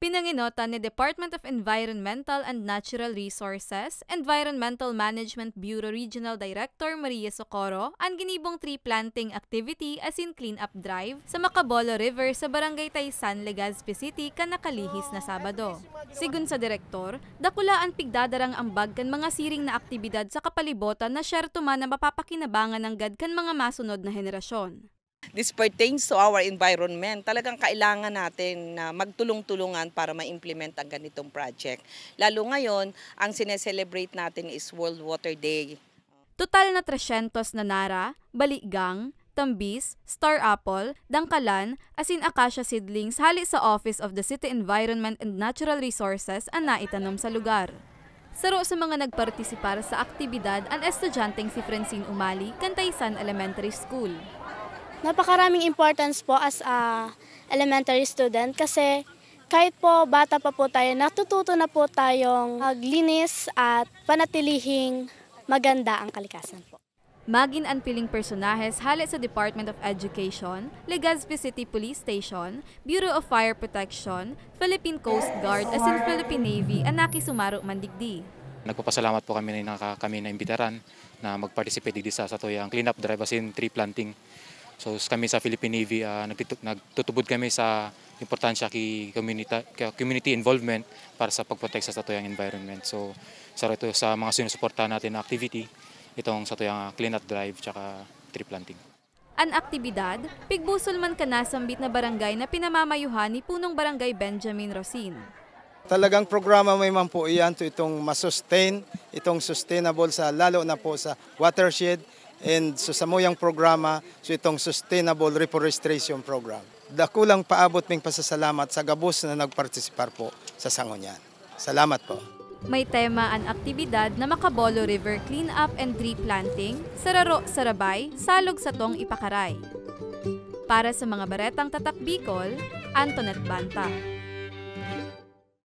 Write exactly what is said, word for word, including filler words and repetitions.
Pinangenotan ni Department of Environmental and Natural Resources, Environmental Management Bureau Regional Director Maria Socorro an ginibong tree planting activity asin clean-up drive sa Macabolo River sa Barangay Taysan, Legazpi City kan nakalihis na Sabado. Sigon sa direktor, dakula an pigdadarang ambag kan mga siring na aktibidad sa kapalibotan na syerto man na mapapakinabangan nanggad kan mga masunod na henerasyon. This pertains to our environment. Talagang kailangan natin na magtulong-tulungan para ma-implement ang ganitong project. Lalo ngayon, ang sineselebrate natin is World Water Day. Total na tresyentos na nara, baligang, tambis, star apple, dangkalan, asin acacia seedlings hale sa Office of the City Environment and Natural Resources an naitanom sa lugar. Saro sa mga nagpartisipar sa aktibidad an estudyanteng si Francine Umali kan Taysan Elementary School. Napakaraming importance po as a elementary student kasi kahit po bata pa po tayo, natututo na po tayong maglinis at panatilihing maganda ang kalikasan po. Magin an piling personahes hale sa Department of Education, Legazpi City Police Station, Bureau of Fire Protection, Philippine Coast Guard asin Philippine Navy an nakisumaro man digdi. Nagpapasalamat po kami na naka, kami na imbitaran na mag-participate digdi sa satuyang clean-up drive asin tree planting. So kami sa Philippine Navy, ah, nagtitu- nagtutubod kami sa importansya ki community, ki community involvement para sa pagprotect sa satuyang environment. So saro ito sa mga sinusuportahan natin na activity, itong satuyang, ah, clean-up drive tsaka tree planting. An aktibidad, pigbusol man kan nasambit na barangay na pinamamayuhan ni Punong Barangay Benjamin Rosin. Talagang programa may man po iyan to itong masustain, itong sustainable sa lalo na po sa watershed and so samuyang programa, so itong sustainable reforestation program. Dakulang paabot ming pasasalamat sa gabos na nagpartisipar po sa sangon yan. Salamat po. May tema an aktibidad na Macabolo River Cleanup and Tree Planting, Sararo, Sarabay, Salog Satong Ipakaray. Para sa mga Baretang Tatak Bicol, Antoinette Banta.